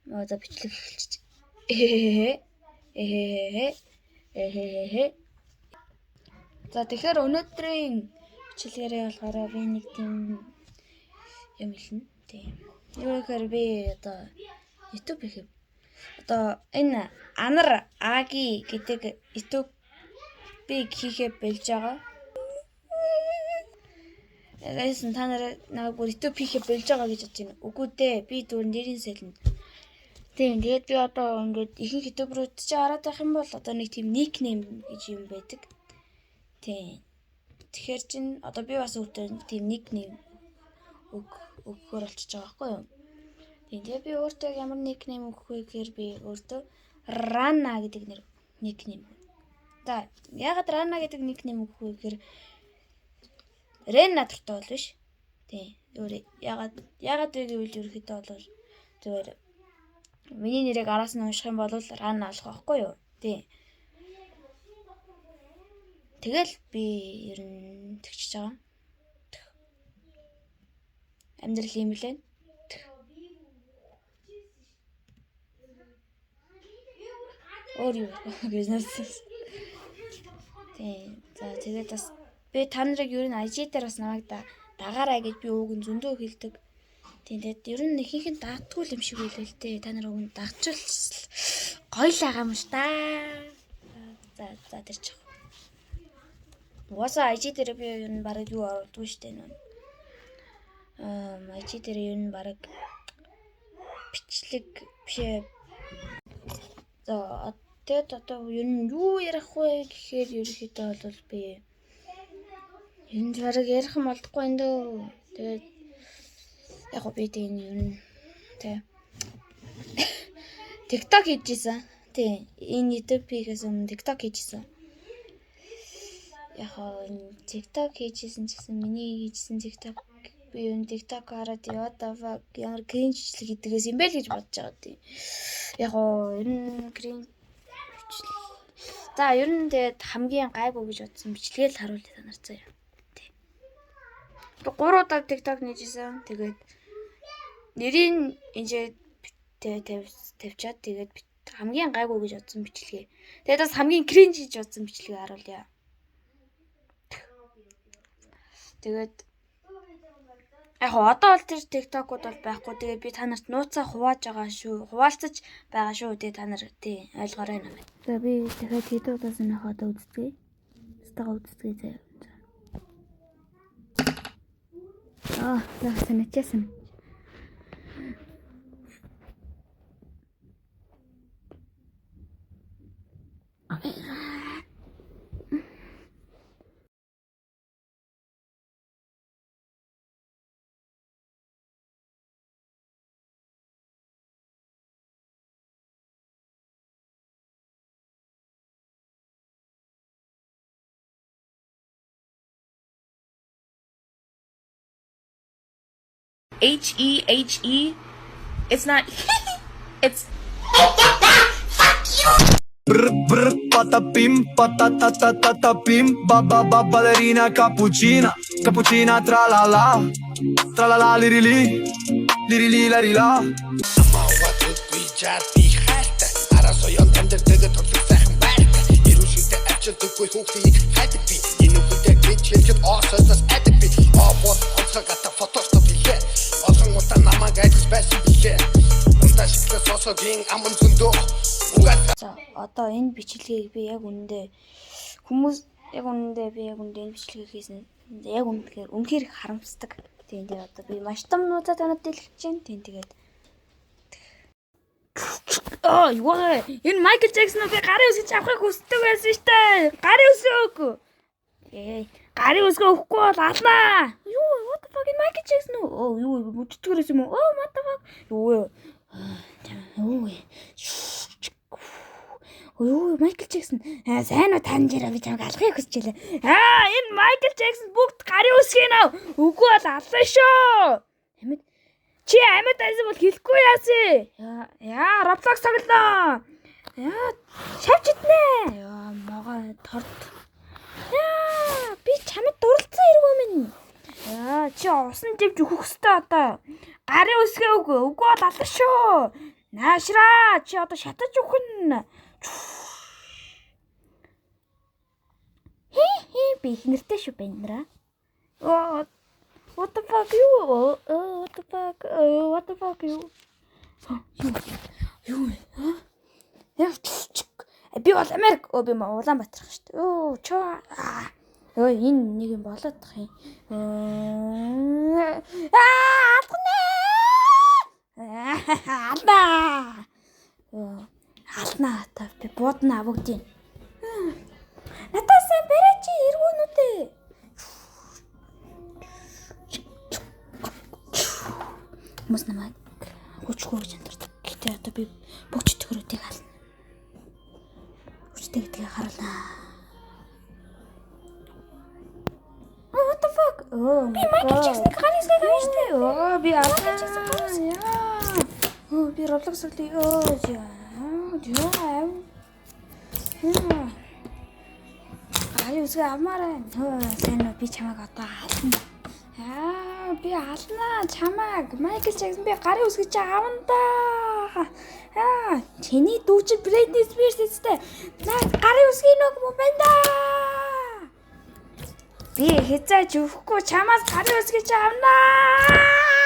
За бичлэг эхэлчих. Эхэ. Эхэ. Эхэ. За тэгэхээр өнөөдрийн бичлэгээрээ болохоор би нэг тийм юм хэлнэ. Тийм. Юу гэхээр би одоо YouTube хийх. Одоо энэ Анар Аги гэдэг YouTube-ийг хийхээ болж байгаа. Ягайсан та нар намайг бүр YouTube хийхээ болж байгаа гэж бодож байна. Үгүй дээ. Би зүгээр нэрийн сэлнэ. Тийм. Тэгээд би одоо ингээд ихэнх YouTuber-ууд чи хараад байх юм бол одоо нэг тийм nickname гэж юм байдаг. Тийм. Тэгэхээр чин одоо би бас өөртөө тийм nickname өгөхөөр болчихж байгаа байхгүй юу? Тийм. Тэгээд би өөртөө ямар nickname өгөх вэ гэхээр би өөртөө Rana гэдэг нэр nickname. За, яагаад Rana гэдэг nickname өгөх вэ гэхээр Рена дуртай бол биш. Тийм. Өөр яагаад вэ гэвэл ерөөхдөө бол зүгээр миний нэрийг араас нь унших юм бол Рана болох байхгүй юу? Тийм. Тэгэл би ер нь тэгчиж байгаа. Амьдрал юм лээ. Өөр юу бизнес. Тийм. За тэгээд бас би та нарыг ер нь IG дээр бас намайг дагаарай гэж би ууг нь зөндөө хэлдэг. Тийм, тэгээд ер нь ихэнх нь дагтгүй юм шиг байлээ л дээ. Та нар уг нь дагчвал гоё л байгаа юм ш та. За за тэр чих. Угаасаа IG дээр би ер нь бараг юу оруулдаггүй штэ нөө. IG дээр ер нь бараг бичлэг биш ээ. За тэгээд одоо ер нь юу ярих вэ гэхээр ерөнхийдөө бол би ер нь бараг ярих юм олдохгүй энэ дөө. Тэгээд яг гоо би тийм ер нь тий TikTok хийжсэн. Тий энэ YouTube хийхээс өмнө TikTok хийжсэн. Яг гоо энэ TikTok хийжсэн ч гэсэн миний хийжсэн TikTok би ер нь TikTok хараад what the fuck ямар cringe бичлэг хийдгээс юм бэ л гэж бодож байгаа тийм. Яг гоо ер нь cringe бичлэг. За ер нь тэгээд хамгийн гайгүй гэж бодсон бичлэгээ л харуулъя та нар заяа. Тий. 3 удаа TikTok нээжсэн. Тэгээд нэрийг энэ тавьчаад тэгээд хамгийн гайгүй гэж бодсон бичлэгээ. Тэгээд бас хамгийн cringe гэж бодсон бичлэгээ харуулъя. Тэгээд яг одоо бол тэр TikTok-ууд бол байхгүй. Тэгээд би та нарт нууцаа хувааж байгаа шүү. Хуваалцаж байгаа шүү. Тэгээд та нар тий ойлгоорой намайг. За би дахиад хэд удаас нөх одоо үздэгэ. Стага үздэгэ заяа. Аа, за санаачсан. H E H E. It's not it's Brr brr patapim patata ta pim ba ba ba ballerina cappuccina cappuccina tra la la tra la la liri li liri li la ri la. Маваад үгүй жаад би хайртай араас оён амьдардаг тоглох сайхан байртай эрүүл шүтэ авчирдаггүй хүүхдийг хайдаг би энэ хүүхдээ гэж хэлэхэд оосоос айдаг би оо бод онцгой гата фотошоп хийлээ олон удаа намайг айдас байсан билээ унтаа шиглээ сосогийн аман зөндөө угаас. За одоо энэ бичлэгийг би яг үнэндээ хүмүүс яг үнэндээ би яг үнэндээ энэ бичлэгийг хийсэн. Яг үнэхээр үнэхээр харамсдаг. Тийм тэгээд одоо би маш том нууцаа танад дэлгэж байна. Тийм тэгээд Аа юу вэ? Энэ Майкл Джексон би гарын үсгэж авахыг хүсдэг байсан шүү дээ. Гарын үсэг. Ээ, гарын үсгээ өгөхгүй бол алнаа. Юу what the fuck энэ Майкл Джексон үү? Оо юу мөчтгөрөөс юм уу? Оо what the fuck. Юу вэ? Юу вэ? Юу Майкл Джексон сайн уу таньжаараа би чамайг алахыг хүсэж байлаа. Аа энэ Майкл Джексон бүгд гарын үсгийг нав. Үгүй бол аллаа шүү. Амьд чи амьд байсан бол хэлэхгүй яасан. Яа Roblox тоглоо. Яа шавч иднэ. Яа могоо торт. Яа би чамд дурлцсан хэрэг минь. Яа чи усан живж өгөх хөстэй одоо. Гарын үсгээ өг. Үгүй бол аллаа шүү. Наашраа чи одоо шатаж өгнө. Хи хи би их нэртэй шүү Бэндраа. Оо, what the fuck you? Oh, what the fuck? Oh, what the fuck you? Юу? Юу? Яа. Би бол Америк. Өө, би Улаанбаатар шүү дээ. Өө, чоо. Өө, энэ нэг юм болоод тах юм. Аа, алгана. Алнаа. Өө, алнаа та би буудна бүгдийг. Надаас сайн барай чи эргүүнүүдээ. Хүмүүс намайг хүчгүй гэж андуурдаг. Гэхдээ одоо би бүх чөтгөрүүдийг ална. Хүчтэй гэдгийг харуулнаа. Oh, what the fuck? Oh, Би Майкл Джексон гарын үсгийг авна шүү дээ. Оо, би Майкл Джексон гарын үсэг. Яа. Оо, би Roblox өглөө. Оо, яа. Яа. Яа. Гарын үсгээ авмаар байна. Хөө, сайн уу, би чамайг одоо ална. Аа, би алнаа чамайг. Майкл Джексон, би гарын үсгийг чи авна да. Аа, чиний дүү чи Britney Spears эцтэй. Наа гарын үсгийг нэг юм байна да. Би хязгаарч өгөхгүй чамаас гарын үсгийг чи авнаа.